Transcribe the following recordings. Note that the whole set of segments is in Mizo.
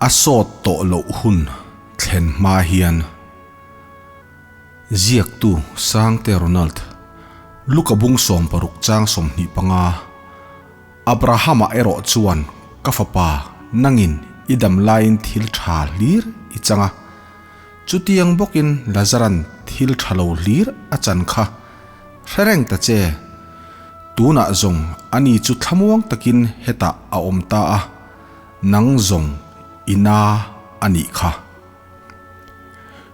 A sawt tawh loh hun thlen hma hian ziaktu Sangte Ronald Luka bung 60 chang 25 Abrahama erawh chuan ka fapa nangin i dam laiin thil tha hlir i chang a, chutiang bawkin Lazaran thil tha lo hlir a chan kha hre reng ta che. Tunah zawng ani chu thlamuang takin hetah a awm ta a, nang zawng i na a nih kha.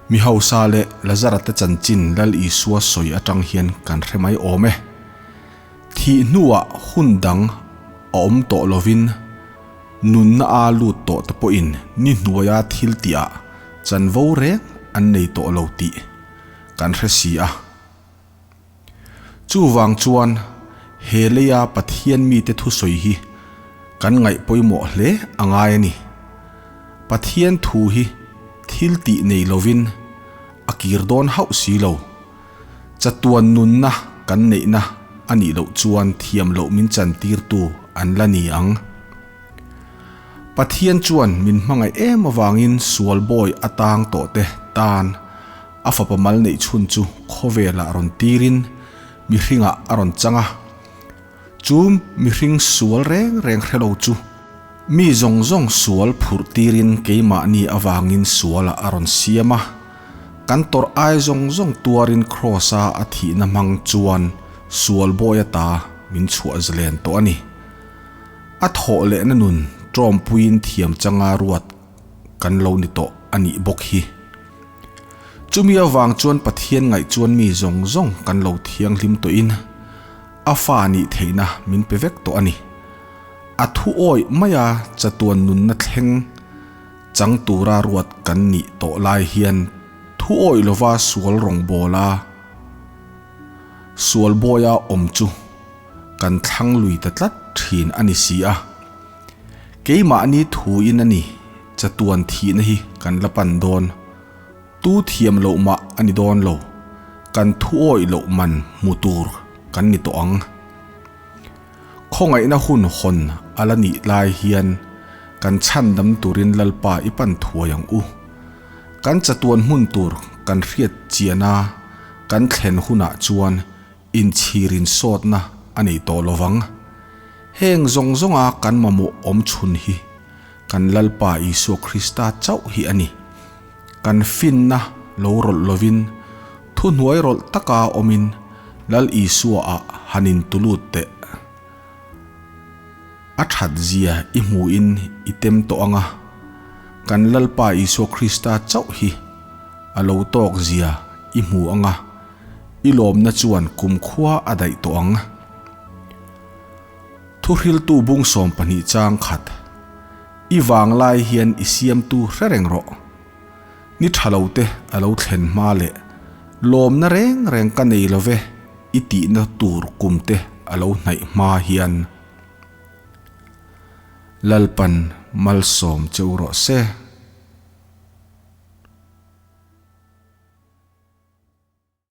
Mi hausa leh Lazara te chanchin Lal Isua sawi atang hian kan hre mai awm e. Thih hnuah hun dang a awm tawh lovin nunna a lut tawh te pawhin ni hnuaia thil tihah chanvo reng an nei tawh lo tih kan hre si a. Chuvang chuan he leia Pathian mite thusawi hi kan ngaih pawimawh hle a ngai a ni. Pathian thu hi thil tih nei lovin a kir dawn hauh si lo. Chatuan nunna kan neihna a nih loh chuan thiam loh min chantirtu an la ni ang. Pathian chuan min hmangaih em avangin sual bawi a tang tawhte tan a fapa mal neih chhun chu khawvelah rawn tirin mihringah a rawn chang a. Chu mihring sual reng reng hre lo chu mi zawng zawng sual phurh tirin keimahni avangin sualah a rawn siam a. Kan tawrh ai zawng zawng tuarin Kraws-a a thihna hmang chuan sual bawi ata min chhuah zalen tawh a ni. A thawh lehna nun ṭawmpuiin thiam changa ruat kan lo ni tawh a nih bawk hi. Chumi avang chuan Pathian ngaih chuan mi zawng zawng kan lo thianghlim tawhin a fa nih theihna min pe vek tawh a ni. A thu awih maia chatuan nunna thleng chang tura ruat kan nih tawh lai hian thu awih lova sual rawngbawla sual bawia awm chu kan thlang lui ta tlat thin a ni si a. Keimahni thuin a ni, chatuan thihna hi kan la pan dawn. Tu thiam loh mah a ni dawn lo, kan thu awih loh man hmu tur kan ni tawh ang. Khawngaihna hun hawn a la nih lai hian kan chhandam turin Lalpa i pan thuai ang u. Kan chatuan hmun tur kan hriat chiana kan thlen hunah chuan Inchhir insawtna a nei tawh lo vang. Heng zawng zawnga kan mamawh awm chhun hi kan Lalpa Isua Krista chauh hi a ni. Kan finna lo rawlh lovin, thuhnuai rawlh taka awmin Lal Isua-ah han intulut teh. A that zia i hmuhin i tem tawh ang a, kan Lalpa Isua Krista chauh hi a lo tawk zia i hmu ang a, I lawmna chuan kumkhua a daih tawh ang. Thuhriltu bung 12 chang khat, I vanglai hian i siamtu hre reng rawh. Ni tha lo te a lo thlen hma leh lawmna reng reng ka nei lo ve i tihna tur kum te a lo hnaih hma hian. Lalpan malsawm cheu rawh se.